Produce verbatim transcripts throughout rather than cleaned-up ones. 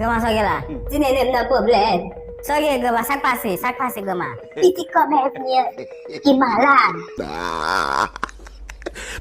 Granma, sa w gen la? Ti Nene, m nan pwoblèm. Sa w gen, granma? Sa k pase? Sa k pase, granma? Pitit kòmè Evni an ki malad.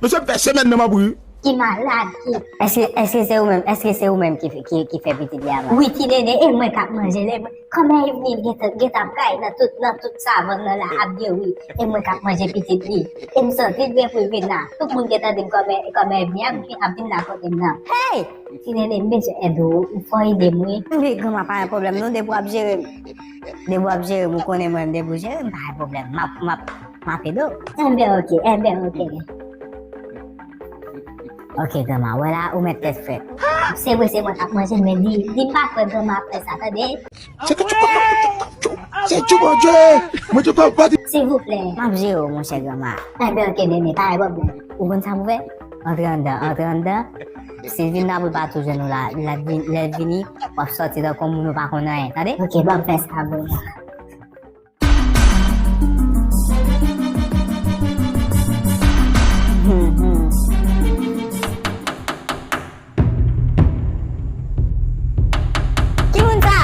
Mesye, fè semèn nan m ap ri. Ki malad, ki... Èske, èske se ou menm, èske se ou menm ki, ki, ki fè pitit li a malad? Wi, Ti Nene, e mwen k ap manje l, e mwen. Kòmè Evni gentan, gentan ap gaye nan tout, nan tout savann nan la, ap gen wi. E mwen k ap manje pitit li. E m santi l gen pou l vin la. Tout moun gentan di m kòmè, kòmè Evni ap, ap vin la kote m nan. Hey! Ti Nene, m bezwen èd ou, ou fò ede m wi. Wi, granma, pa gen pwoblèm non, depi w ap jere m. Depi w ap jere m, ou konnen mwen, depi w jere m, pa gen pwoblèm. M ap, m ap, m ap ede w. Enben, oke, enben, oke. Oke, granma, wè la, ou mèt tèt frèt. Se vre, se mwen k ap manje l, men di, di m pa kwè granma ap fè sa, tande? Se ketchoup, ketchoup, ketchoup. Se ketchoup, Bondye! Mwen te pa, pa di. Silvouplè. M ap jere w, monchè granma. Enben, oke, Nene, pa gen pwoblèm. Ou konn sa pou fè? Antre anndan, antre anndan. Si l vin la, pou l pa tou jwenn ou la, lè l vin, lè l vini, w ap sòti tankou moun ou pa konn anyen, tande? Oke, ban m fè sa, bon. Ki moun sa?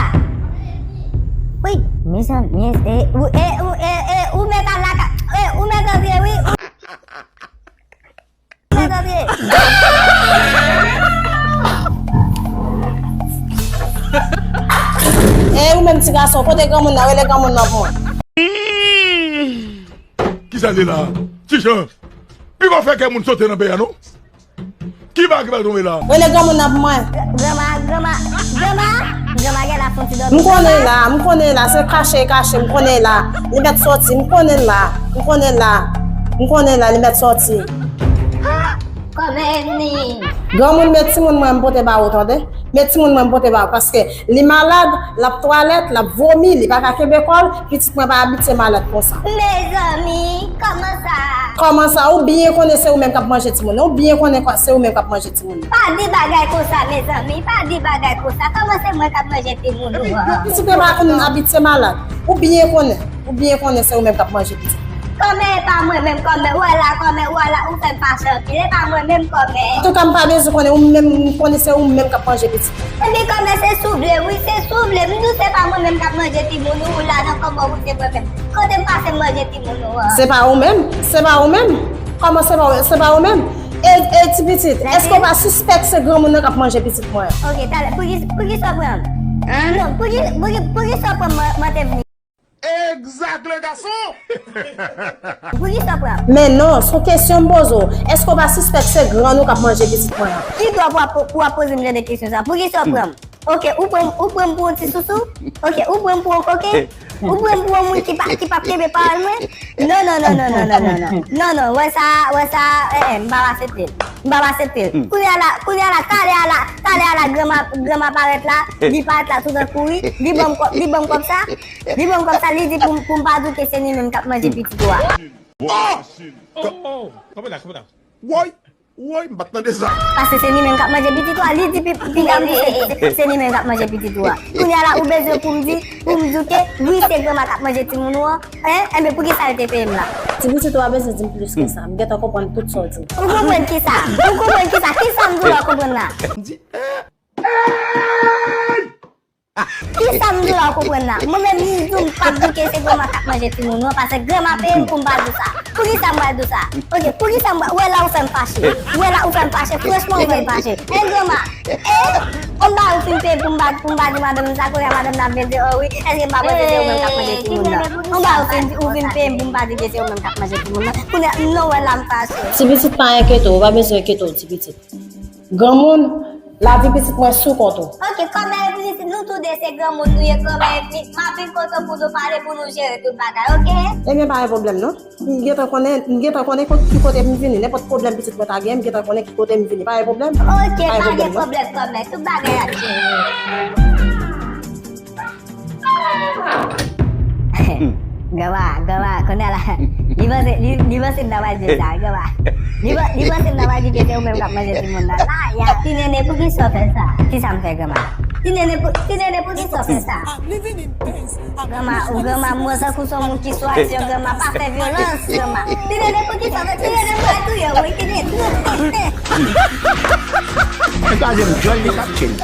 Wi, mezanmi, e, ou, e, ou, e, e, ou mèt al lakay, e, ou mèt antre, wi. Ou mèt antre. E, ou menm ti gason, kote granmoun nan? Rele granmoun nan pou mwen. Kisa l ye la? Ti Jan, li pa fè kè moun sote nan peyi a non. Ki bagay ki pral tonbe la? Rele granmoun nan pou mwen. Granma, granma, granma, granma gen la fon ti dòmi. M konnen la, m konnen la, se kache, kache, m konnen la. Li mèt sòti, m konnen la, m konnen la, m konnen la, li mèt sòti. Kòmè Evni. Granmoun, men timoun mwen m pote ba ou, tande? Men timoun mwen m pote ba ou, paske li malad, l ap twalèt, l ap vomi, li pa ka kenbe kò l, pitit mwen pa abitye malad konsa. Mezanmi, kòman sa? Kòman sa? Ou byen konnen se ou menm k ap manje timoun nan, ou byen konnen se ou menm k ap manje timoun nan. Pa di bagay konsa, mezanmi, pa di bagay konsa. Kòman se mwen k ap manje timoun ou an? Pitit mwen pa konn abitye malad. Ou byen konnen, ou byen konnen se ou menm k ap manje pitit. Kòmè, e pa mwen menm kòmè, ou wè la kòmè, ou wè la, ou fè m fache anpil, e pa mwen menm kòmè. Antouka, m pa bezwen konnen, ou menm, m konnen se ou menm k ap manje pitit. Epi kòmè, se si w vle, wi, se si w vle, m di w se pa mwen menm k ap manje timoun ou, ou la nan kòmè, ou se mwen menm. Kote m pase m manje timoun ou an? Se pa ou menm, se pa ou menm. Kòman se pa ou, se pa ou menm? E, e ti pitit, èske w pa sispèk se granmoun nan k ap manje pitit mwen? Ok, talè, poukisa, poukisa w pran m? Non, poukisa, poukisa, poukisa w pran m, mwen te vini? Exact, le garçon! Men non, se yon kesyon m poze w. Èske w pa sispèk se grann ou k ap manje pitit mwen an? Ki dwa pou w ap, pou w ap poze m jan de kesyon sa? Poukisa w pran m? Ok, ou pran m, ou pran m pou yon ti sousou? Ok, ou pran m pou yon koken? Ou pran m pou yon moun ki pa, ki p ap kenbe pawòl mwen? Non, non, non. Non, non, wè sa, wè sa, eh, eh, m p ap aksepte l. M p ap aksepte l. Kounye a la, kounye a la, talè a la, talè a la, granma, granma parèt la, li parèt la tout an kouri, li ban m kòb, li ban m kòb sa. Li ban m kòb sa, li di pou m, pou m pa di w ke se li menm k ap manje pitit ou a. Oh! Oh, oh, kanpe la, kanpe la. Woy! Woy, m pa t tande sa. Paske se li menm k ap manje pitit ou a, li di pi, piga m di se, se li menm k ap manje pitit ou a. Kounye a la, ou bezwen pou m di, pou m di w ke wi, se granma k ap manje timoun ou an, en? Enben, poukisa l te peye m la? Ti pitit ou a bezwen di m plis ke sa. M gentan konprann tout sa w di m. Ou konprann kisa? Ou konprann kisa? Kisa m di w la w konprann la? M di, eh! Kisa m di w la w konprann la? Mwen menm m di w m p ap di w ke se granma k ap manje timoun ou an, paske granma peye m pou m pa di w sa. Poukisa m pral di w sa? Ok, poukisa m pral, ou wè la ou fè m fache. Ou wè la ou fè m fache, franchman ou fè m fache. Hein granma, eh, on bagay ou fin peye pou m pa, pou m pa di madanm sa, kounye a madanm nan ap vin di, oh wi, èske m pa panse se ou menm k ap manje timoun nan? On bagay ou fin, ou fin peye m pou m pa di ke se ou menm k ap manje timoun nan. Kounye a, non, ou wè la m fache. Ti pitit pa enkyete w, ou pa bezwen enkyete w, ti pitit. Granmoun, lavi pitit mwen sou kont ou. Ok, kòmè Evni, si nou tou de se granmoun nou ye, kòmè Evni, m ap vin kote w pou nou pale, pou nou jere tout bagay, ok? Ebyen, pa gen pwoblèm non. M gentan konnen, m gentan konnen ki kote m vini. Nenpòt pwoblèm pitit mwen ta gen, m gentan konnen ki kote m vini. Pa gen pwoblèm. Ok, pa gen pwoblèm, kòmè, tout bagay ap jere. Granma, granma, kounye a la, li panse, li, li panse m ta pral di sa, granma. Li, li panse m ta pral di ke se ou menm k ap manje timoun nan. La, ya. Ti Nene, poukisa w fè sa? Kisa m fè, granma? Ti Nene, pou, Ti Nene, poukisa w fè sa? Granma, ou granma, m wè w tankou se yon moun ki sou aksyon, granma, pa fè vyolans, granma. Ti Nene, poukisa w fè? Ti Nene, m pral touye w, wi, Ti Nene. Mwen pa janm djòl li k ap tchèl.